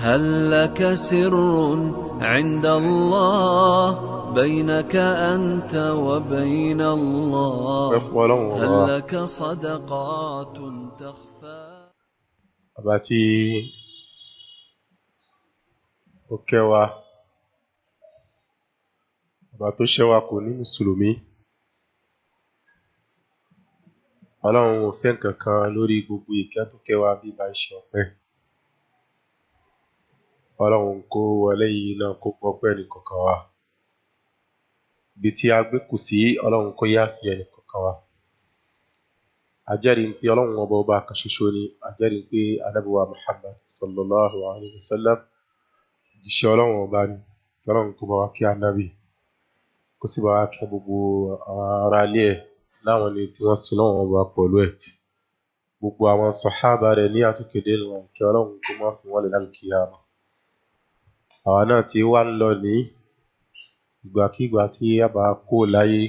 هل لك سر عند الله بينك أنت وبين Ọpẹ́ الله؟ fún Ọlọ́run ọba هل wa, لك صدقات تخفى؟ ọba tí ó kẹ́ wa, ọba tó ṣẹ́ wa kò ní mùsùlùmí. Ọlọ́run ò fẹ́ nǹkan kan lórí gbogbo ìkẹ́ tó kẹ́ wa bí bá ń ṣe ọpẹ́. Ọlọ́run kó wọlé yìí náà kó gbọ́pẹ́ ẹnìkọ̀ọ̀kan wa. Ibi tí a gbé kù sí, Ọlọ́run kó yááfì ẹnìkọ̀ọ̀kan wa. A jẹ́rìí pé Ọlọ́run ọba ọba kan ṣoṣo ni. A jẹ́rìí pé Ànábì wa Muhammad sallallahu alayhi wa sallam òjíṣẹ́ Ọlọ́run ọba ni. Kí Ọlọ́run kó bá wa kí Ànábì, kó sì bá wa kí gbogbo àwọn ará ilé ẹ̀ láwọn ẹni tí wọ́n sin Ọlọ́run ọba pẹ̀lú ẹ̀. Gbogbo àwọn sàhábà rẹ̀ ní àtúnkéde wọn, kí Ọlọ́run kó má fi wọ́n lẹ̀ lálùkìyámà. Àwa náà tí wá ń lọ ní ìgbàkígbà tí a bá kó láyé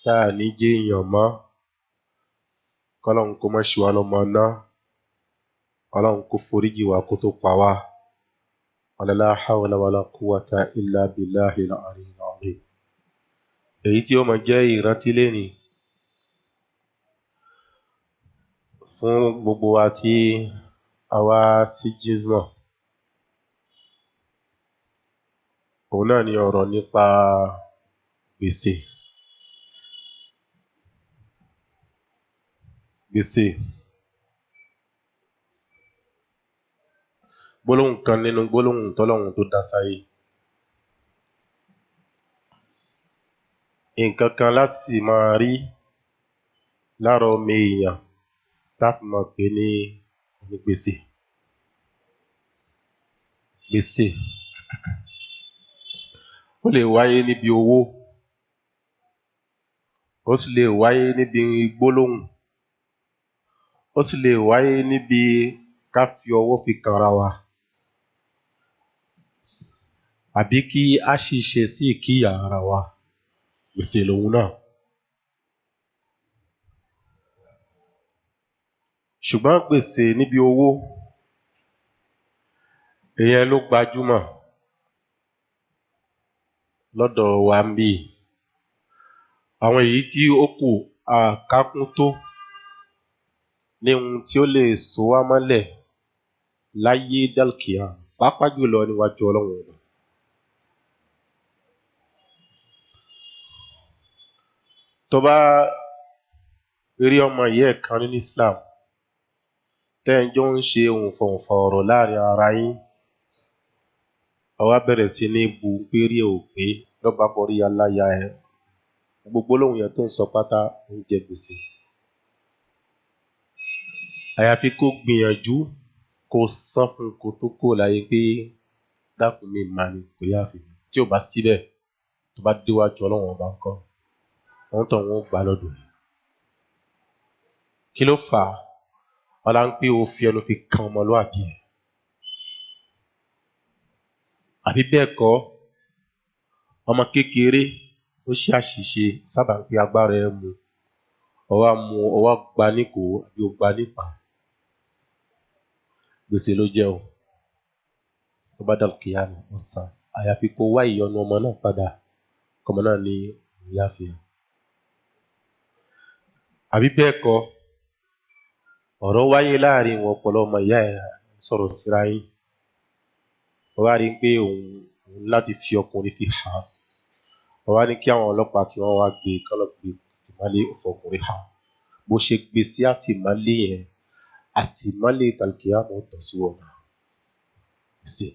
tá à ní jẹ́ èèyàn mọ́, kọ́lọ́run kó má ṣe wá lọ́mọ náà, Ọlọ́run kó foríjì wá kó tó pa wá. Wala la hawla wala quwwata illa billahi al-aliyyil azim. Èyí tí ó máa jẹ́ ìrántí lénìí fún gbogbo wa tí a wá sí Jímọ̀, òun náà ni ọ̀rọ̀ nípa gbèsè. Gbèsè, gbólóhùn kan nínú gbólóhùn tọ́lọ́hun tó dá sáyé. Nǹkan kan láti máa rí lára ọmọ èèyàn tá fi máa pè ní onígbèsè. Gbèsè ó lè wáyé níbi owó, ó sì lè wáyé níbi gbólóhùn, ó sì lè wáyé níbi ká fi ọwọ́ fi kanra wa, àbí kí á ṣìṣe sí ìkíyà ara wa. Gbèsè lòun náà. Ṣùgbọ́n gbèsè níbi owó, ìyẹn ló gbajúmọ̀ lọ́dọ̀ wa ń bí. Àwọn èyí tí ó kù àkákún tó ní ohun tí ó lè so wá mọ́lẹ̀ láyé dálkìá, pàápàá jùlọ níwájú Ọlọ́run ọba. Tó bá rí ọmọ ìyá ẹ̀ kan nínú Islam tẹ́ ẹ jọ ń ṣe òǹfọ̀ǹfọ̀ ọ̀rọ̀ láàrin ara yín, ó wá bẹ̀rẹ̀ sí ní bu pé rí ẹ ò pé, lọ́ba kọrí aláya ẹ, gbogbo gbólóhùn yẹn tó ń sọ pátá ń jẹ gbèsè. Àyàfi kó gbìyànjú kó san fún kó tó kó láyé pé dákun mi mà ní kò yá fi. Tí ò bá síbẹ̀, tó bá déwájú Ọlọ́run ọba ńkọ́, wọ́n tọ̀ wọ́n ó gbà lọ́dọ̀ ẹ̀. Kí ló fà á? Ọlá ń pé o fi ẹnu fi kan ọmọlúàbí ẹ̀. Àbí bẹ́ẹ̀ kọ́, ọmọ kékeré ó ṣe àṣìṣe sábà ń pe agbára ẹ mu, ọwá mu, ọwá gba níkòó àbí o gba nípa. Gbèsè ló jẹ́ o. Tó bá dàlùkìyámà, ó san. Àyàfi kó wá ìyọnu ọmọ náà padà, kọ́mọ náà ní òun yááfì ẹ̀. Àbí bẹ́ẹ̀ kọ́, ọ̀rọ̀ wáyé láàrin ìwọ pẹ̀lú ọmọ ìyá ẹ̀ sọ̀rọ̀ síra yín. Ó wá rí pé òun láti fi ọkùnrin fi hàn án. Ó wá ní kí àwọn ọlọ́pàá kí wọ́n wá gbé, kán lọ gbé àtìmọ́lé, ó fọkùnrin hàn. Bó ṣe gbé sí àtìmọ́lé yẹn, àtìmọ́lé tàlùkìyámà ó tọ́ sí wọn náà. Gbèsè.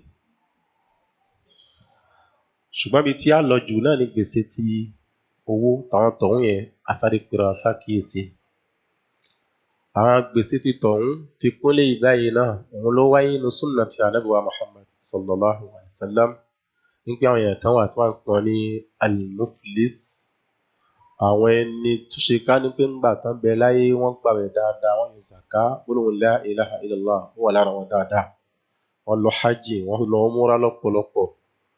Ṣùgbọ́n ibi tí a lọ jù náà ni gbèsè ti owó tàwọn tọ̀hún yẹn, a sáré pera sákìyèsí. Àwọn gbèsè ti tọ̀hún fi kúnlé ìbáyìí náà, òun ló wáyé nínú súnnà ti Ànábì wa Muhammad sallallahu alayhi wa sallam. Nígbà àwọn èèyàn kan wà tí wọ́n ń pè ní al-muflis, àwọn ẹni tó ṣe ká ní pé ńgbà tán bẹ láyé wọ́n gbàwẹ̀ dáadáa, wọ́n yọ zàká, gbólóhùn la ilaha illallah ó wà lára wọn dáadáa. Wọ́n lọ hajj, wọ́n lọ umrah lọ́pọ̀lọpọ̀.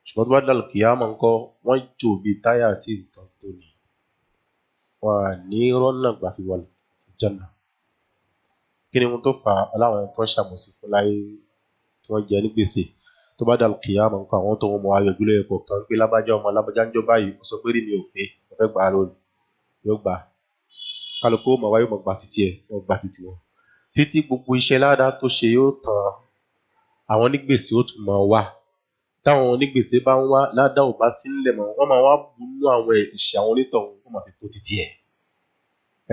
Ṣùgbọ́n tó bá dàlùkìyámà ńkọ́, wọ́n jò bí táyà àti nǹkan tó ní. Wọn à ní rọ́nà gbà fi wọ àlùjánnà. Kí ni ohun tó fà á? Láwọn tó ń ṣàbòsí fún láyé. tí wọ́n jẹ ní gbèsè. Tó bá dàlù kìyàmọ̀ nǹkan, àwọn tó ń mọ ayọ̀jú lẹ́yìn kọ̀ọ̀kan pé lábájá ọmọ lábájá ń jọ báyìí, ó sọ pé rí mi ò pé mo fẹ́ gbà á lónìí, yóò gbà á. Kálukú ó mọ̀ wáyé, mọ̀ gbà títí ẹ̀, wọ́n gbà títí wọn. Títí gbogbo iṣẹ́ ládàá tó ṣe yóò tán, àwọn onígbèsè ó tún máa wá. Táwọn onígbèsè bá ń wá, ládàá ò bá sí nílẹ̀ mọ́, wọ́n máa wá bunú àwọn ìṣe àwọn onítọ̀hún, wọ́n máa fi kó títí ẹ̀.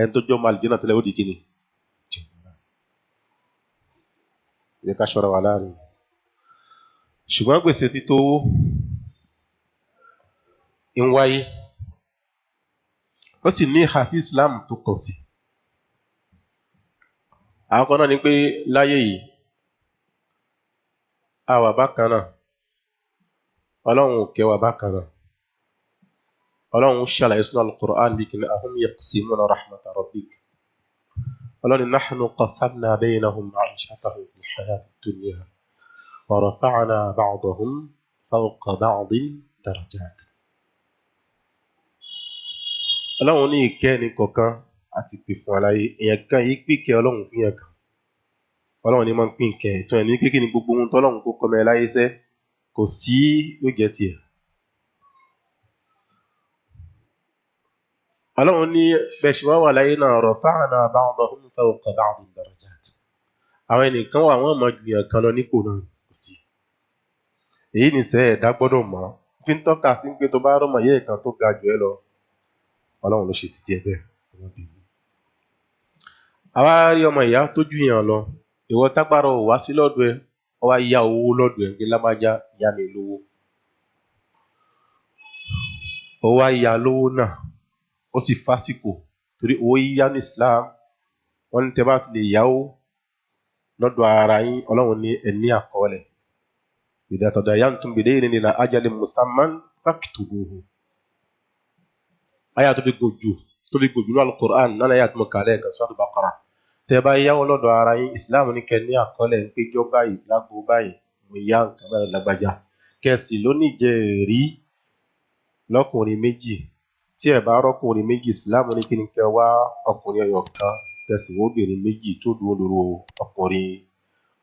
Ẹni tó jọ́ máa lè dínà tẹ́lẹ̀ ó di kíni? Ẹ jẹ́ ká ṣọ́ra wa láàrin. Ṣùgbọ́n gbèsè tító owó ń wáyé, ó sì ní ìhà tí Islam tó kọ̀ sí. Àkọ́kọ́ náà ni pé láyé yìí, a wà bákan náà, Ọlọ́run ò kẹ́ wa bákan náà. Ọlọ́run ṣàlàyé sínú Al-Qur'an bí kìíní, ahum yaqsimuna rahmata rabbik. Ọlọ́run nahnu qasamna baynahum ma'ishatahum fil hayati dunya wa rafa'na ba'dahum fawqa ba'din darajat. Ọlọ́run ní ìkẹ́ ẹnì kọ̀ọ̀kan àti pè fún aláyé. Èèyàn kan yìí pín ìkẹ́ Ọlọ́run fún èèyàn kan. Ọlọ́run ní máa ń pín ìkẹ́. Ìtàn ẹ̀ ní pé kí ni gbogbo ohun tọ́lọ́run kó kọ́mọ ẹ láyé sẹ́, kò sí yóò jẹ́ tiẹ̀. Ọlọ́run ní bẹ́ẹ̀ ṣe wá wà láyé náà, rafa'na ba'dahum fawqa ba'din darajat. Àwọn ẹnìkan wà wọ́n mọ̀ ju èèyàn kan lọ nípò náà, kò sí. Èyí nìṣẹ́ ẹ̀dá gbọ́dọ̀ mọ̀. Fi ń tọ́ka sí pé tó bá rọ́mọ ìyá ẹ̀ kan tó ga jù ẹ́ lọ, Ọlọ́run ló ṣe títí ẹ bẹ́ẹ̀. Àwa rí ọmọ ìyá tó ju èèyàn lọ, ìwọ tágbára ò wá sí lọ́dọ̀ ẹ, ó wá yá owó lọ́dọ̀ ẹ pé lágbájá yá mi lówó. Ó wá yá lówó náà, ó sì fásìkò torí owó yíyá ní Islam, wọ́n ní tẹ́ bá ti lè yáwó lọ́dọ̀ ara yín, Ọlọ́run ní ẹ ní àkọọ́lẹ̀. Idha tadayantum bidaynin ila ajalin musamman faktubuhu. Aya tó fi gùn jù tó fi gùn jù ní Al-Qur'an náà láyé àti mọ̀kàlẹ́ ẹ̀kan Suratul Baqara. Tẹ́ bá yáwó lọ́dọ̀ ara yín, Islam ní kẹ́ ní àkọọ́lẹ̀ ń péjọ báyìí lágbo báyìí, mo yá nǹkan báyìí lágbájá. Kẹ̀sì ló ní jẹ́ẹ̀rí lọ́kùnrin méjì. Tí ẹ bá rọ́kùnrin méjì, Islam ní kí ni kẹ́ wá ọkùnrin ọyọ̀ kan, kẹ̀sì wó obìnrin méjì tó dúró lóru ọkùnrin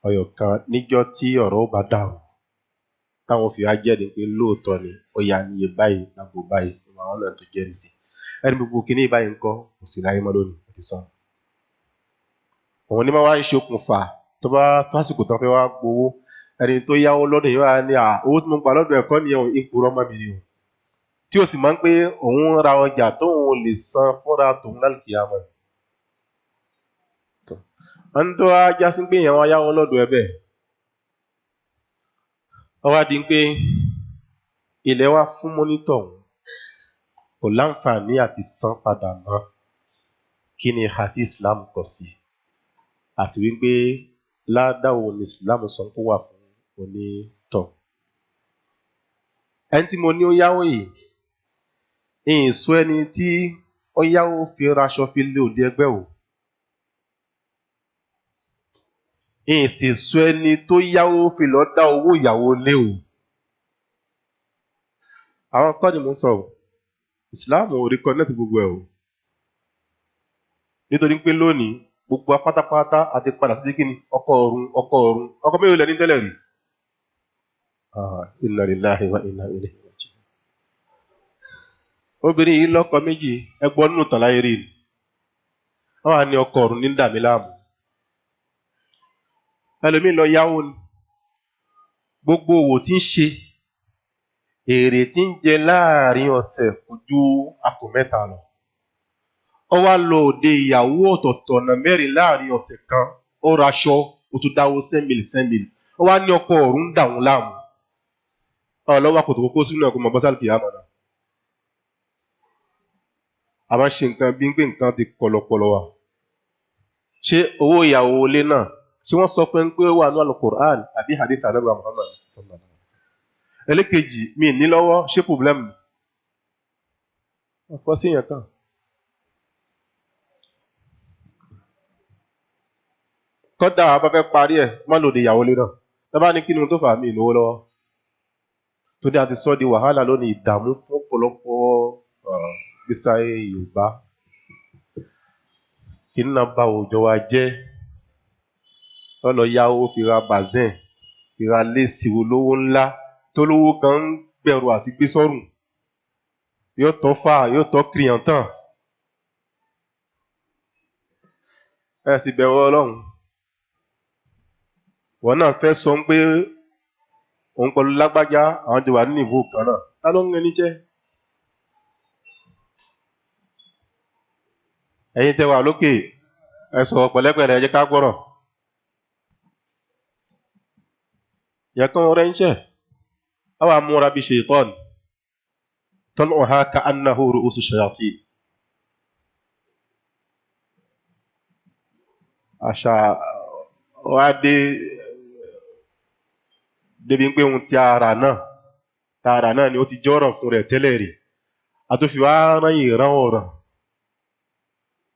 ọyọ̀ kan níjọ́ tí ọ̀rọ̀ ó bá dàrú. Táwọn fi wá jẹ́rìí pé lóòótọ́ ni ó yá níye báyìí lágbo báyìí, àwọn náà tó jẹ́rìí sí. Ẹni gbogbo kìíní báyìí ńkọ́ kò sí láyé mọ́ lónìí, ó ti sọnù. Òun ni máa wá ń ṣokùnfà tó bá tó àsìkò tán fẹ́ wá gbowó. Ẹni tó yáwó lọ́dọ̀ yìí wá ní à owó tí mo gbà lọ́dọ̀ ẹ̀kọ́ nìyẹn ò ń purọ́ mọ́ mi ni o. Tí ó sì máa ń pé òun ra ọjà tóun lè san fúnra tòun lálùkìyámọ̀. Ẹni tó wá já sí pé èèyàn wá yáwó lọ́dọ̀ ẹ bẹ́ẹ̀. Ó wá di pé ilẹ̀ wá fún mọ́nítọ̀ òun, kò láǹfààní àti san padà mọ́. Kí ni ìhà tí Islam kọ sí? Àti wípé ládàá wo ni Islam sọ kó wà fún onítọ̀? Ẹni tí mo ní ó yáwó yìí, ìyìn sọ ẹni tí ó yáwó fi raṣọ fi lé òde ẹgbẹ́ o. Ìyìn sì sọ ẹni tó yáwó fi lọ dá owó ìyàwó lé o. Àwọn kọ́ ni mò ń sọ o. Islam ò reconnect gbogbo ẹ̀ o. Nítorí pé lónìí, gbogbo wa pátápátá a ti padà sí kíni ọkọ ọ̀run, ọkọ ọ̀run, ọkọ mélòó lẹ ní tẹ́lẹ̀ rí? Inna lillahi wa inna ilayhi raji'un. Obìnrin yìí lọ́kọ méjì, ẹgbọ́n nínú tàn láyé rí ni. Wọ́n wá ní ọkọ ọ̀run ní ń dà mí láàmú. Ẹlòmíì lọ yáwó ni. Gbogbo òwò tí ń ṣe, èrè tí ń jẹ láàrin ọ̀sẹ̀ kò ju àpò mẹ́ta lọ. Ó wá lọ òde ìyàwó ọ̀tọ̀ọ̀tọ̀ ọ̀nà mẹ́rin láàrin ọ̀sẹ̀ kan, ó raṣọ, ó tún dáwó 10 mil 10 mil. Ó wá ní ọkọ ọ̀run ń dà òun láàmú. Ọlọ́wọ́ kòtò kókó sínú ẹ̀kọ́ mọ̀ bọ́sálì kìí àmàlà. A máa ń ṣe nǹkan bí pé nǹkan ti kọlọpọlọ wa. Ṣé owó ìyàwó ilé náà, ṣé wọ́n sọ pé ó wà ní Al-Qur'an àbí hadith Ànábì Muhammad sallallahu alaihi wasallam? Ẹlẹ́kejì, mi ní lọ́wọ́, ṣé problem ni? Wọ́n fọ́ sí èèyàn kan. Kọ́dà bá fẹ́ parí ẹ̀, má lòdì ìyàwó ilé náà. Tá bá ní kí ni ohun tó fà á, mi lówó lọ́wọ́. Torí a ti sọ di wàhálà lónìí, ìdààmú fún ọ̀pọ̀lọpọ̀ ìgbésí ayé Yorùbá. Kí ní náà bá òòjọ́ wa jẹ́? Wọ́n lọ yáwó fi ra bazin. Ìra léèsì olówó ńlá tó lówó gan ń gbẹ̀rù àti gbé sọ́rùn. Yóò tọ́ fà, yóò tọ́ kìrìyàn tán. Ẹ sì bẹ̀rù Ọlọ́run. Wọ́n náà fẹ́ sọ pé òun pẹ̀lú lágbájá àwọn jọ wà ní ìvò kan náà. Ta ló ń rẹ níṣẹ́? Ẹ̀yin tẹ́ wà lókè, ẹ sọ̀rọ̀ pẹ̀lẹ́pẹ̀lẹ́, ẹ jẹ́ ká gbọ́rọ̀. Yẹ kán rẹ níṣẹ́. A wà múra bí ṣètọ́n. Tal'uha ka'annahu ru'usu shayatin. Àṣà wa dé débi pé ohun tí ara náà tààrà náà ni ó ti jọ́rọ̀ fún rẹ̀ tẹ́lẹ̀ rí. A tó fi wá rán ìran ọ̀ràn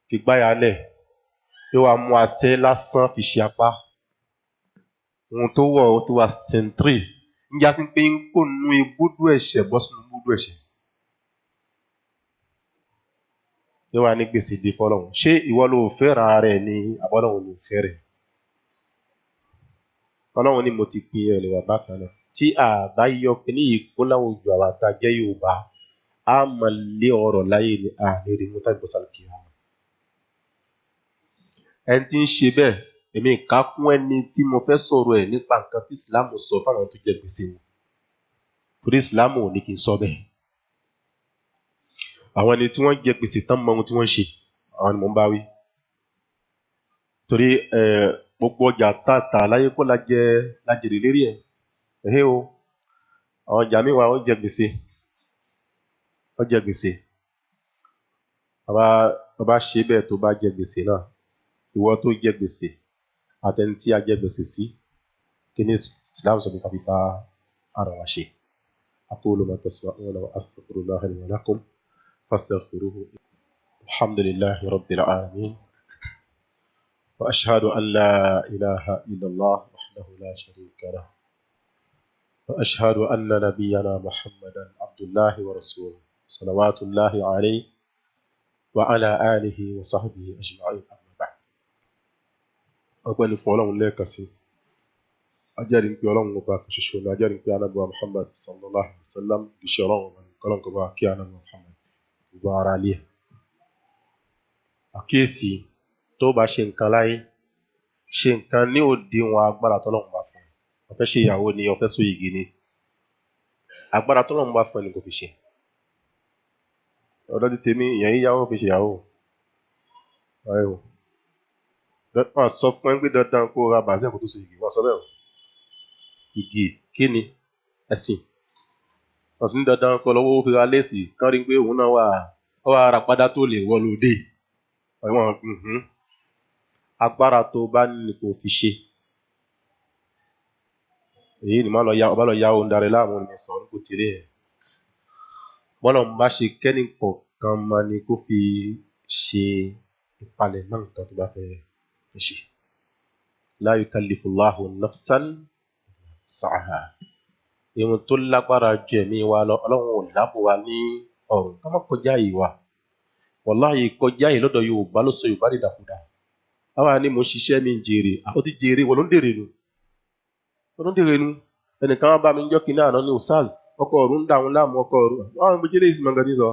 fi gbáyà lẹ̀ yóò wá mú asẹ́ lásán fi ṣe apá. Ohun tó wọ̀ ó tó wá sẹ́ńtírì ń já sí pé ń kó nu ibùdó ẹ̀ṣẹ̀ bọ́ sínú ibùdó ẹ̀ṣẹ̀. Yóò wá ní gbèsè dé fọlọ́hún. Ṣé ìwọ ló fẹ́ràn ara ẹ̀ ni àbọ́lọ́hún ló fẹ́ rẹ̀? Ọlọ́run ni mo ti pín ẹ lè wà bákan náà. Tí a bá yọ kíní yìí kó láwùjọ àwọn àtàjẹ́ Yorùbá, a mọ̀ lé ọ̀rọ̀ láyé ni a lè rí mú tàbí bọ́sàlù kìí. Ẹni tí ń ṣe bẹ́ẹ̀, èmi kà kún ẹni tí mo fẹ́ sọ̀rọ̀ ẹ̀ nípa nǹkan tí Ìsìlámù sọ fáwọn tó jẹ gbèsè wọn. Torí Ìsìlámù ò ní kí n sọ bẹ́ẹ̀. Àwọn ẹni tí wọ́n jẹ gbèsè tán mọ ohun tí wọ́n ń ṣe, àwọn ni mò ń bá wí. Torí gbogbo ọjà tààtà láyé kó la jẹ lájèrè lérí ẹ̀. Ẹ̀hẹ́ o, àwọn ọjà míì wà ó jẹ gbèsè. Ó jẹ gbèsè. Bàbá ṣe bẹ́ẹ̀ tó bá jẹ gbèsè náà. Ìwọ tó jẹ gbèsè àtẹni tí a jẹ gbèsè sí, kí ni Islam sọ pé ká fi bá ara wa ṣe? Aqulu ma tasma'una wa astaghfirullaha li wa lakum fastaghfiruhu. Alhamdulillahi rabbil alamin. Wa ashhadu an la ilaha illallah wahdahu la sharika lah. Wa ashhadu anna nabiyyana Muhammadan abdullahi wa rasuluhu salawatullahi alayhi wa ala alihi wa sahbihi ajma'in. Ọpẹ́ ni fún Ọlọ́run lẹ́ẹ̀kan sí. Ajẹ́rìí pé Ọlọ́run ọba kan ṣoṣo ni, ajẹ́rìí pé Ànábì wa Muhammad sallallahu alaihi wasallam ìṣẹ́ Ọlọ́run ọba ní kọ́lọ́n kó bá kí Ànábì wa Muhammad gbogbo ara lé ẹ̀. Àkíyèsí tó bá ṣe nǹkan láyé, ṣe nǹkan ní òdiwọ̀n agbára tọ́lọ́run bá fún ẹ. Ó fẹ́ ṣe ìyàwó ni, ó fẹ́ so igi ni. Agbára tọ́lọ́run bá fún ẹ ni kò fi ṣe. Ọ̀dọ́ ti tèmi, ìyẹn yíyáwó fi ṣe ìyàwó. Ọ̀rẹ́ o. Wọ́n sọ fún ẹ pé dandan kó ra bàzẹ́ kó tó so igi, wọ́n sọ bẹ́ẹ̀ o. Igi kí ni? Ẹ̀sìn. Wọ́n sì ní dandan kó lọ́wọ́ fi ra léèsì kán rí pé òun náà wà ó wà ra padà tó lè wọ́ lóde. Ọ̀wọ́n agbára tó bá ní kò fi ṣe. Èyí ni máa lọ ya ọba lọ ya ohun darí láàmú ni sọ̀rọ̀ kò tirẹ̀ ẹ̀. Bọ́lá ń bá ṣe kẹ́ni kọ̀ọ̀kan máa ni kó fi ṣe ìpalẹ̀ náà nǹkan tó bá fẹ́ ṣe. La yukallifullahu nafsan wus'aha. Ihun tó lágbára ju ẹ̀mí wa lọ, Ọlọ́run ò lábò wa ní ọ̀run. Ká má kọjá yìí wa. Wàláhì kọjá yìí lọ́dọ̀ Yorùbá ló sọ Yorùbá dìdàkudà. Àwa ni mò ń ṣiṣẹ́ mi ń jèrè. Ó ti jèrè, wọ́n ló ń dèrè nu. Wọ́n ló ń dèrè nu. Ẹnìkan wá bá mi jọ́ kínní àná ní Usaz. Ọkọ ọ̀run ń dà wọn láàmú ọkọ ọ̀run. Wọ́n á ń gbé ìsìn mọ̀gàn ní sọ.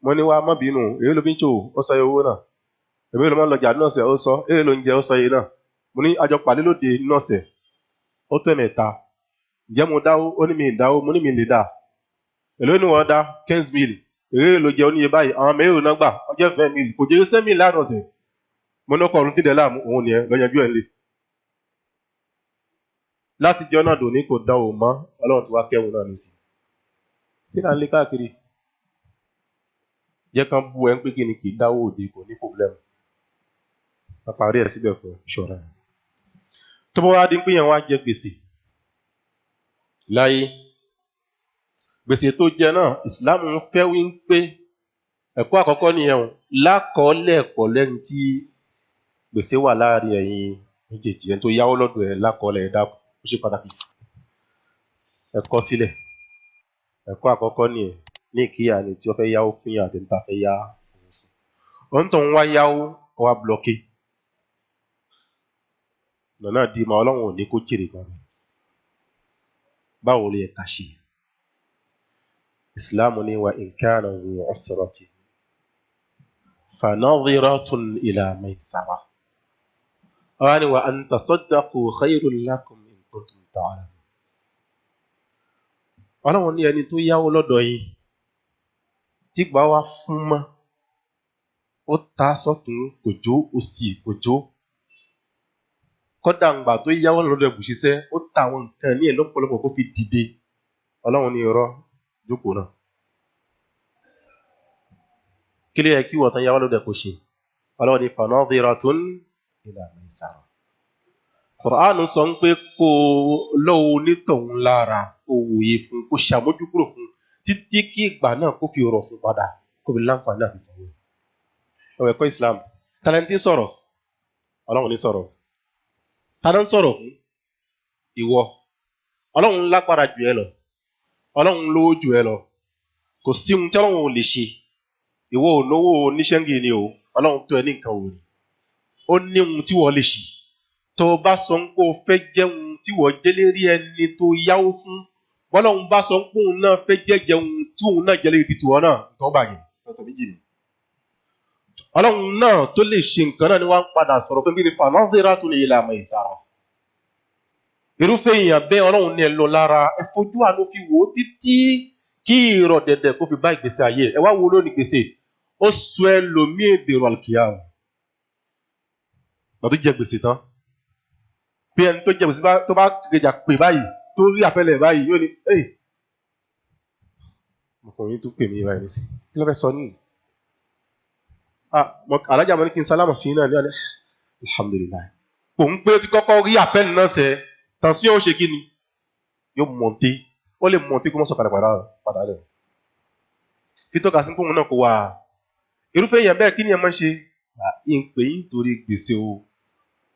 Mo ní wá má bínú, èyí ló fi ń ṣòwò, ó sọ iye owó náà. Èmi ló máa ń lọ jà náà sẹ̀, ó sọ, èyí ló ń jẹ, ó sọ iye náà. Mo ní àjọ pàdé lóde náà sẹ̀, ó tó ẹ̀mẹ̀ta. Ǹjẹ́ mo dáwó? Ó ní mi ì dáwó, mo ní mi lè dá. Èló ni wọ́n dá? 15,000. Èrè ló jẹ oníye báyìí, àwọn mẹ́rin náà gbà, ọjọ́ 20,000. Kò jẹ́ 7,000 lánàá ọ̀sẹ̀. Mo ní ọkọ̀ ọ̀run dídẹ̀ láàmú, òun nìyẹn, lọ yanjú ẹ̀ lé. Láti jọ́ náà dòní kò dán òun mọ́, Ọlọ́run ti wá kẹ́hùn náà nísìnyí. Kí là ń lé káàkiri? Jẹ́ kán bú ẹ ń pé kí ni kì í dáwó òde, kò ní pòblẹ́mù. Wọ́n parí ẹ̀ síbẹ̀ fún ìṣọ́ra. Tó bá wá di pé yẹn wá jẹ gbèsè láyé, gbèsè tó jẹ náà, Ìsìláàmù ń fẹ́ wí pé ẹ̀kọ́ àkọ́kọ́ nìyẹn o, lákọọ́lẹ̀ pọ̀ lẹ́ni tí gbèsè wà láàrin ẹ̀yin méjèèjì, ẹni tó yáwó lọ́dọ̀ ẹ̀ lákọọ́lẹ̀ ẹ̀ dákun, ó ṣe pàtàkì. Ẹ kọ sílẹ̀. Ẹ̀kọ́ àkọ́kọ́ nìyẹn ní ìkíyà ni tí ó fẹ́ yáwó fún yàn àti ní ta fẹ́ yá òun fún. Òun tó ń wá yáwó, ó wá blọ́kì. Lọ́nà di ma Ọlọ́run ò ní kó jèrè gan. Báwo ló yẹ ká ṣe? Ìsìláàmù ní wa in kana zu usratin fanadhiratun ila maysara. Wọ́n ní wa an tasaddaqu khayrun lakum in kuntum ta'lamun. Ọlọ́run ní ẹni tó yáwó lọ́dọ̀ yín tí gbà wá fún mọ́, ó ta sọ́tún kò jó, òsì kò jó. Kọ́dà ńgbà tó yáwó lọ́dọ̀ ẹ̀bùṣiṣẹ́, ó ta àwọn nǹkan ní ẹ̀ lọ́pọ̀lọpọ̀ kó fi dìde. Ọlọ́run ní irọ́, jókòó náà. Kí ló yẹ kí wọ́n tán yáwó lọ́dọ̀ ẹ̀ kó ṣe? Ọlọ́run ní fanadhiratun ila maysara. Kùránù sọ ń pé kó lọ́wọ́ onítọ̀hún lára, kó wòye fún, kó ṣàmójúkúrò fún, títí kí ìgbà náà kó fi rọ̀ fún padà, kó fi láǹfààní àti sanwó. Ọ̀rọ̀ ẹ̀kọ́ Islam. Tálẹ́ntì sọ̀rọ̀, Ọlọ́run ní sọ̀rọ̀. Ta ló ń sọ̀rọ̀ fún? Ìwọ. Ọlọ́run lágbára jù ẹ lọ. Ọlọ́run lówó jù ẹ lọ. Kò sí ohun tí Ọlọ́run ò lè ṣe. Ìwọ ò náwó oníṣẹ́ǹgì ni o. Ọlọ́run tó ẹ ní nǹkan òní. Ó ní ohun tí wọ́n lè ṣe. Tó o bá sọ pé o fẹ́ jẹ́ ohun tí wọ́n jẹ́ lérí ẹni tó yáwó fún, bọ́lọ́run bá sọ pé òun náà fẹ́ jẹ́jẹ́ ohun tí òun náà jẹ́ lérí títí wọn náà, nǹkan bàjẹ́. Ọ̀tọ̀ méjì ni. Ọlọ́run náà tó lè ṣe nǹkan náà ni wọ́n padà sọ̀rọ̀ fún bí ní fanadhiratun ila maysara. Irúfẹ́ èèyàn bẹ́ẹ̀ Ọlọ́run ní ẹ lọ lára, ẹ fojú àánú fi wò ó títí kí ìrọ̀ dẹ̀dẹ̀ kó fi bá ìgbésí ayé ẹ. Wá wo lónìí gbèsè, ó sọ ẹlòmíì dèrò àlùkìyà o. Gbà tó jẹ gbèsè tán, bí ẹni tó jẹ gbèsè tó bá gèjà pè báyìí, tó rí àpẹẹlẹ báyìí, yóò ní, "Ey, ọkùnrin tó pè mí báyìí nísìnyí, kí ló fẹ́ sọ nìyí?" Alájà mo ní kí n sálámọ̀ sí náà ní alẹ́. Alhamdulillah. Kò ń pé ó ti kọ́kọ́ rí àpẹẹlẹ náà sẹ́, tàn sí ó ṣe kí ni? Yóò mọ̀ọ́té, ó lè mọ̀ọ́té kó mọ́ sọ̀kalẹ̀ padà rẹ̀. Títọ́ka sí fóun náà kò wà. Irúfẹ́ èèyàn bẹ́ẹ̀ kí ni ẹ máa ń ṣe? Ń pè yín torí gbèsè o.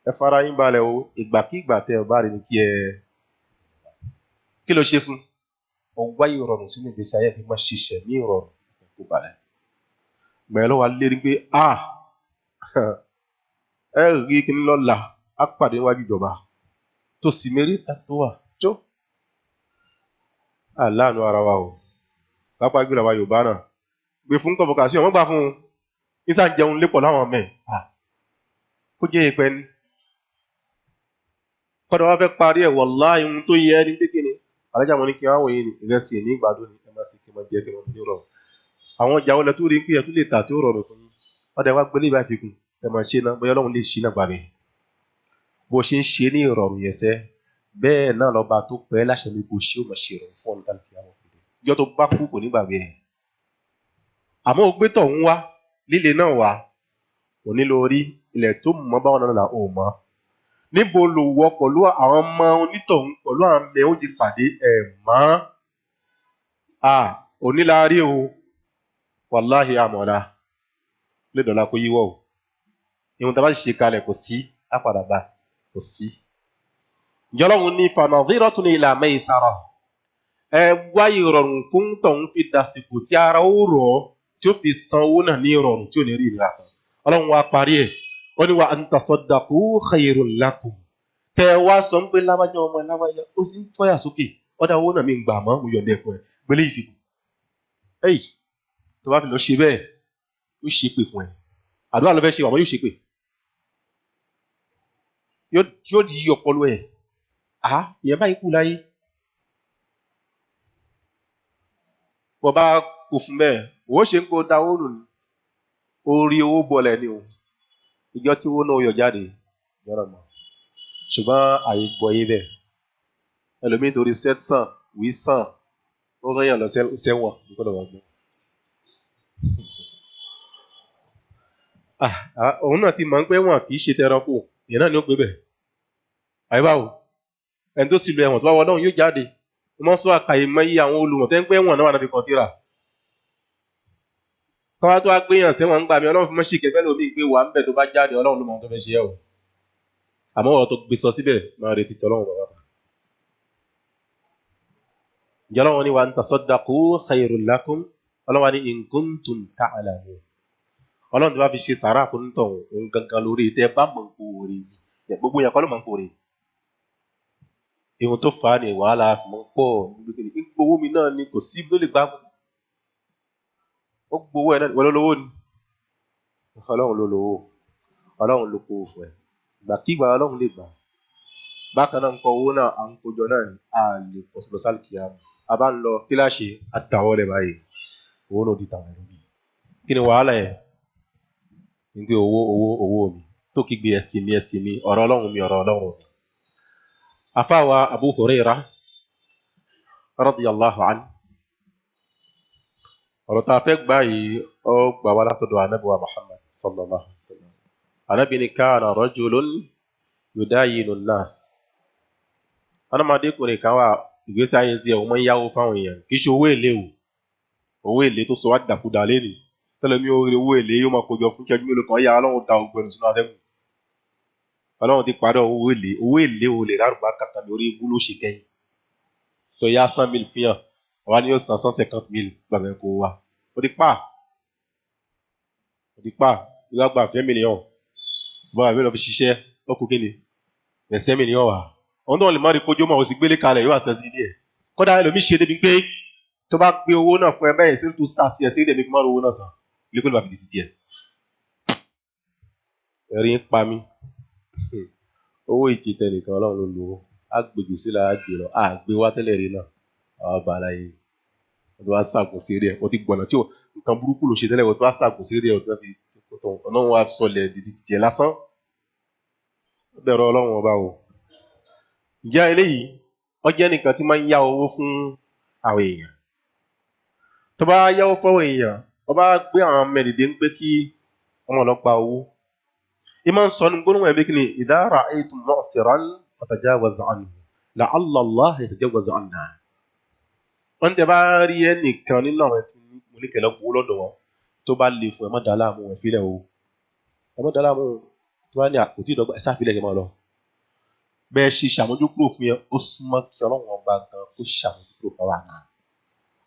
Ẹ fara yín balẹ̀ o. Ìgbàkígbà tẹ ẹ bá rí ni kí ẹ. Kí ló ṣe fún? Ó wáyé ìrọ̀rùn sínú ìgbésí ayé fi máa ṣiṣẹ́ ní ìrọ̀rùn kó balẹ̀. Gbẹ̀yìn ló wà lérí pé a ẹ rí kíní lọ́la, á pàdé níwájú ìjọba tó sì mérí tó wà jó. Àláàánú ara wa o. Pápá gbéra wa Yorùbá náà. Gbé fún kọ̀fọ̀kà sí ọ̀wọ́n gbà fún un. Nísà ń jẹun lépọ̀ láwọn ọmọ ẹ̀. Kó jẹ́ ìpẹ́ ni. Kọ́dọ̀ wá fẹ́ parí ẹ̀ wàláhì ohun tó yẹ ní pé kíni. Alájà mo ní kí wọ́n wòye ní ìrẹsì ní ìgbàdo ni ẹ máa sì kí wọ́n jẹ kí wọ́n ní rọrùn. Àwọn ọjà wọlé tó rí pé ẹ tún lè tà tí ó rọrùn fún yín. Ọ̀dẹ̀ wá gbélé ìbá ìfikún ẹ máa ṣe náà bóyá Ọlọ́run lè ṣí náà gbà bẹ́ẹ̀. Bó ṣe ń ṣe ní ìrọ̀rùn yẹn sẹ́, bẹ́ẹ̀ náà lọ́ba tó pẹ́ láṣẹ ní kò ṣe ó máa ṣe ìrọ̀rùn fún ọ̀nà tàbí àwọn òfin. Ìjọ tó bá kú kò ní gbàgbé ẹ̀. Àmọ́ ó gbé tọ̀hún wá, líle náà wá, kò ní lọ rí ilẹ̀ tó mọ́ báwọn náà là ó mọ́. Níbo lo wọ pẹ̀lú àwọn ọmọ onítọ̀hún pẹ̀lú àwọn ọmọ ẹ̀ ó ti pàdé ẹ̀ mọ́? Òní la rí o. Wàláhì àmọ̀lá. Lè dọ̀la kó yíwọ́ o. Ìhun tí a bá ṣe kalẹ̀ kò sí, á padà bá, kò sí. Ǹjẹ́ Ọlọ́run ní fanadhiratun ila maysara. Ẹ wá ìrọ̀rùn fún tọ̀hún fi dàsìkò tí ara ó rọ̀ ọ́ tí ó fi san owó náà ní ìrọ̀rùn tí ò ní rí ìnira kan. Ọlọ́run wá parí ẹ̀. Ó ní wa an tasaddaqu khayrun lakum. Kẹ wá sọ pé lábájá ọmọ lábájá ó sì ń tọ́yà sókè. Ọ̀dà owó náà mi ń gbà mọ́, mo yọ̀ǹda ẹ̀ fún ẹ. Gbélé ìfikùn. Ẹ̀yì tó bá fi lọ ṣe bẹ́ẹ̀, yóò ṣe pè fún ẹ. Àdúrà ló fẹ́ ṣe, àmọ́ yóò ṣe pè. Yóò di ọpọlọ ẹ̀. Ìyẹn báyìí kú láyé. Bọ́ bá kú fún bẹ́ẹ̀, òun ṣe ń kó da owó nù ni. Ó rí owó bọ̀lẹ̀ ni o. Ìjọ tí owó náà yọ jáde, yọ̀rọ̀ mọ̀. Ṣùgbọ́n àyè gbọ́ yé bẹ́ẹ̀. Ẹlòmíì torí sẹ́tàn, wísàn, ó rán yàn lọ sẹ́wọ̀n, gbọ́dọ̀ wà gbọ́. Òun náà ti mọ̀ pé wọn kì í ṣe tẹranko, ìyẹn náà ni ó gbé bẹ̀. Àyíbáwò, ẹni tó sì lu ẹ̀wọ̀n tó bá wọ náà yóò jáde. Mo máa ń sọ àkàyè mọ́ iye àwọn olùmọ̀ tẹ́ ń pẹ́ ẹ̀wọ̀n náà wà náà fi kàn tíra. Káwá tó wá gbé yàn sẹ́wọ̀n ń gbà mí, Ọlọ́run fi mọ́ ṣìkẹ́ fẹ́ lómi pé wà ń bẹ̀ tó bá jáde, Ọlọ́run ló mọ ohun tó fẹ́ ṣe ẹ́ o. Àmọ́ ọ̀rọ̀ tó gbé sọ síbẹ̀ máa retí tọ́lọ́run bàbá. Ǹjẹ́ Ọlọ́run ní wa an tasaddaqu khayrun lakum, Ọlọ́run wá ní in kuntum ta'lamun. Ọlọ́run tó bá fi ṣe sàárà fún tọ̀hún, òun gangan lórí tẹ́ bá mọ̀ ń kó oore ni. Gbogbo yẹn kọ́ ló mọ̀ ń kó oore. Ihun tó fà á ní wàhálà fún pọ̀ ń gbowó mi náà ni kò sí ló lè gbá, ó gbowó ẹ̀ náà wọ́n lówó ni. Ọlọ́run ló lówó, Ọlọ́run ló kó fún ẹ, ìgbàkigbà Ọlọ́run lè gbà. Bákan náà nǹkan owó náà à ń kójọ náà ni a lè pọ̀ sí lọ sálìkì àmọ́ a bá ń lọ kíláàsì àtàwọlẹ̀ báyìí, owó náà di tàwọn ẹlòmíì. Kí ni wàhálà yẹn? Ń gbé owó owó owó mi tó kígbe ẹ̀sìn mi ẹ̀sìn mi, ọ̀rọ̀ Ọlọ́run mi ọ̀rọ̀ Ọlọ́run mi. Afáwa Abu Hurairah radiyallahu anhu, ọ̀rọ̀ tá a fẹ́ gbà yìí ó gbà wá látọ̀dọ̀ Ànábì wa Muhammad sallallahu alaihi wa sallam. Ànábì ní kana rajulun yudayinu an-nas. Ọ̀nàmọdékùnrin kan wà, ìgbésí ayé tiẹ̀ òun máa ń yáwó fáwọn èèyàn, kì í ṣe owó èlé o, owó èlé tó sọ wá dàkúdà lẹ́nu tẹ́lẹ̀ mi ò rí owó èlé yóò máa kójọ fún kẹjú mélòó kan, yá Ọlọ́run da ogun ẹnu sínú atẹ́gùn. Ọlọ́run ti parí owó èlé, owó èlé ò lè rárùbá kàkà mi orí ibú ló ṣe kẹ́yìn. Tó yá 100,000 fi hàn, àwa ni yóò san 150,000 gbàgbẹ́ kó wa. Ó ti pa, ó ti pa, ìwà gba 20 million, bọ́lá mi lọ fi ṣiṣẹ́, ó kú kí ni? 25 million wà. Òun tó lè má rí kójó mọ́, ó sì gbélé kalẹ̀ yóò wá sẹ́ sí ilé ẹ̀. Kódà ẹlòmíì ṣe débi pé tó bá gbé owó náà fún ẹ bẹ́ẹ̀ sí tó sá sí ẹ sí ilé mi kí n má rí owó náà san. Ilé kó lè bá fi di títí ẹ̀. Ẹ̀rí ń pa mí. Owó ìjì tẹnìkan Ọlọ́run ló lò ó. Á gbèjì sílẹ̀, á gbé lọ, á gbé wá tẹ́lẹ̀ rí náà. Àwa bá aláyé. Wọ́n ti wá ṣàgùn sí rí ẹ̀. Wọ́n ti gbọ̀nà tí nǹkan burúkú ló ṣe tẹ́lẹ̀, wọ́n ti wá ṣàgùn sí rí ẹ̀, wọ́n ti wá fi tó Ọlọ́run wá sọlẹ̀ di títí ẹ̀ lásán. Ó bẹ̀rù Ọlọ́run ọba o. Ǹjẹ́ eléyìí, ó jẹ́ nìkan tí máa ń yá owó fún àwọn èèyàn. Tó bá yáwó fún àwọn èèyàn, ó bá gbé àwọn ọmọ ẹ̀dìdé ń pé kí ọmọ lọ gba owó. Ìmọ̀ ń sọ ní gbólóhùn ẹ̀mí kí ni idha ra'aytum mu'siran fatajawazu anhu la'alla Allah yatajawazu anna. Wọ́n tẹ bá rí ẹnìkan nínú àwọn tí mo ní kẹlẹ́ gbowó lọ́dọ̀ wọn tó bá le fún ẹ má dàá láàmú, ẹ fílẹ̀ o. Ẹ má dàá láàmú tó bá ní àpótí ìdọ́gba ẹ sáfilẹ̀ kẹ́ máa lọ. Bẹ́ẹ̀ ṣe ṣàmójúkúrò fún yẹn, ó súnmọ́ kí Ọlọ́run ọba gan kó ṣàmójúkúrò fún wa náà.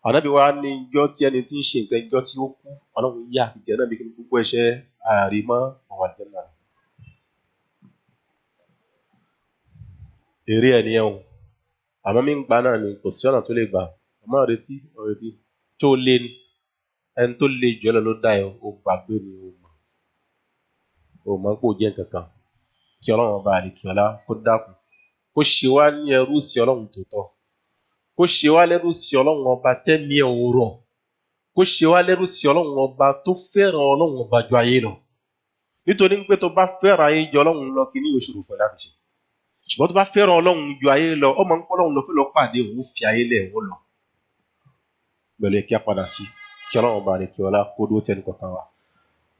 Ànábì wa ní ijọ́ tí ẹni tí ń ṣe nǹkan ijọ́ tí ó kú, Ọlọ́run yá àfi tiẹ̀ náà bí kí ní gbogbo ẹ̀ṣẹ̀ àrímọ́ ọ̀wà àlùjánnà. Èrè ẹ̀ nìyẹn o. Àmọ́ mi ń gbà náà ni kò sí ọ̀nà tó lè gbà. Àmọ́ retí, retí tó lé ní ẹni tó le jù ẹ́ lọ ló dá ẹ, o gbàgbé ni o mọ̀. O mọ̀ pé o jẹ́ nǹkan kan. Kí Ọlọ́run ọba àlekè ọlá kó dákun. Kó ṣe wá ní ẹrú sí Ọlọ́run tòótọ́. Kó ṣe wá lẹ́rú sí Ọlọ́run ọba tẹ́mi ẹ̀ ò rọ̀. Kó ṣe wá lẹ́rú sí Ọlọ́run ọba tó fẹ́ràn Ọlọ́run ọba ju ayé lọ. Nítorí pé tó bá fẹ́ràn ayé ju Ọlọ́run lọ, kí ní òṣòro fún ẹ láti ṣe. Ṣùgbọ́n tó bá fẹ́ràn Ọlọ́run ju ayé lọ, ó máa ń kọ́ Ọlọ́run lọ fẹ́ lọ pàdé òun fi ayé lẹ̀ òun lọ. Pẹ̀lú kí a padà sí kí Ọlọ́run ọba àlekè ọlá kó dúró tẹnu kọ̀ọ̀kan wa.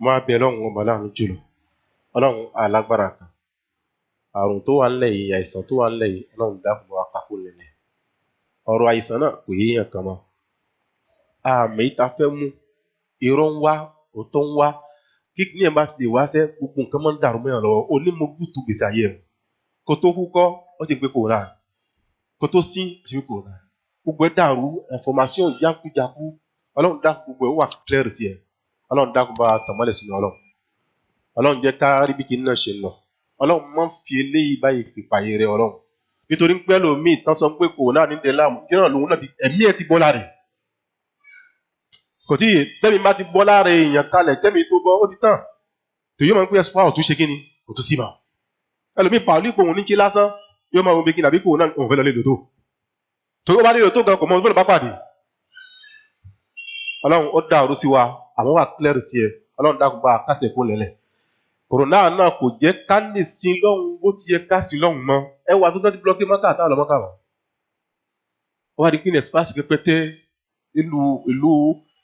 Mo á bẹ Ọlọ́run ọba láàánú jùlọ. Ọlọ́run alágbára kan. Àrùn tó wà ńlẹ̀ yìí, àìsàn tó wà ńlẹ̀ yìí, Ọlọ́run dákun bá wa kákó lẹ̀lẹ̀. Ọ̀rọ̀ àìsàn náà kò yéèyàn kan mọ́. Àmì ìta fẹ́ mú, irọ́ ń wá, òótọ́ ń wá. Kíkí ní ẹ̀ bá ti lè wá sẹ́, gbogbo nǹkan máa ń dàrú mọ́yàn lọ́wọ́. Onímọ̀gbùtù gbèsè ayé ẹ̀. Kò tó kú kọ́, ó ti gbé kòrónà. Kò tó sín, ó ti gbé kòrónà. Gbogbo ẹ̀ dàrú, information jákujáku. Ọlọ́run dákun gbogbo ẹ̀ ó wà clear sí ẹ. Ọlọ́run dákun bá wa tàn mọ́lẹ̀ sínú Ọlọ́run. Ọlọ́run jẹ́ ká rí bí kinní náà ṣe ń lọ. Ọlọ́run máa ń fi eléyìí báyìí fi pààyè rẹ Ọlọ́run. Nítorí pé ẹlòmíì tán sọ pé kòrónà ní dẹ̀ láàmú, kí náà lòun náà ti ẹ̀mí ẹ̀ ti bọ́ lára rẹ̀. Kò tí ì tẹ́mi bá ti bọ́ lára èèyàn kalẹ̀, tẹ́mi tó bọ́, ó ti tàn. Tòyó máa ń pé ẹ̀sùn òtún ṣe kíni, kò tún sí mà. Ẹlòmíì pàálí ipò òun ní kí lásán, yóò máa wo bí kíni àbí kòrónà òun fẹ́ lọ lè lòtó. Tòyó bá lè lòtó gan kò mọ ohun tó lè bá pàdé. Ọlọ́run ó dàrú sí wa, àwọn wà clear sí ẹ. Ọlọ́run dákun bá a kásẹ̀ kó lẹ̀lẹ̀. Kòrónà náà kò jẹ́ ká lè sin lọ́hùn bó ti yẹ ká sin lọ́hùn mọ́. Ẹ wà tó tán ti blọ́kì mọ́kà àtàwọn ọlọ́mọ́kà wọ̀. Ó wá di pín ẹ̀sìpáàsì pẹpẹtẹ ìlú ìlú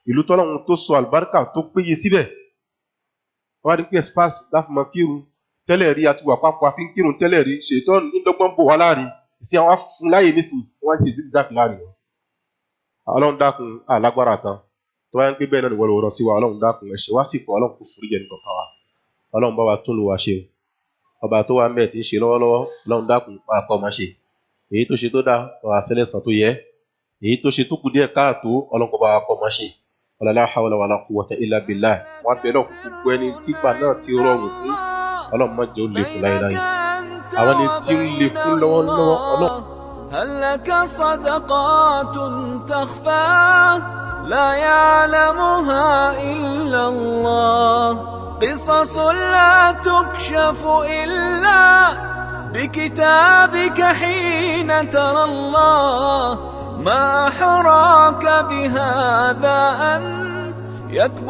ìlú tọ́lọ́hun tó sọ àlùbáríkà tó péye síbẹ̀. Ó wá di pín ẹ̀sìpáàsì láti mọ kírun tẹ́lẹ̀ rí àti wà papọ̀ àfi ń kírun tẹ́lẹ̀ rí ṣètò nídọ́gbọ́n bò wá láàrin. Ìsìn àwọn afun láàyè nísìn wọ́n ti zigzag láàrin wọn. Ọlọ́run dákun alágbára kan. Tó bá ń pé bẹ́ẹ̀ náà ni wọ́n lọ rọ sí wa, Ọlọ́run dákun ẹ̀ṣẹ̀ wá sì pọ̀, Ọlọ́run kò forí jẹ nìkan kan wa. Ọlọ́run bá wa tún lu wa ṣe o. Ọba tó wà ń bẹ̀ tí ń ṣe lọ́wọ́lọ́wọ́, Ọlọ́run dákun bá wa kọ́ ọmọ ṣe. Èyí tó ṣe tó dáa, bá wa sẹ́lẹ̀sán tó yẹ. Èyí tó ṣe tó kù díẹ̀ káàtó, Ọlọ́run kó bá wa kọ́ ọmọ ṣe. La hawla wala quwwata illa billah. Wọ́n á bẹ lọ́kùn gbogbo ẹni tígbà náà ti rọrùn fún, Ọlọ́run má jẹ́ ó le fún láéláé. Àwọn ẹni tí ń le fún lọ́wọ́lọ́wọ́, Ọlọ́run. هل لك صدقات تخفى لا يعلمها إلا الله؟ قصص لا تكشف إلا بكتابك حين ترى الله. ما أحراك بهذا أن يكبر.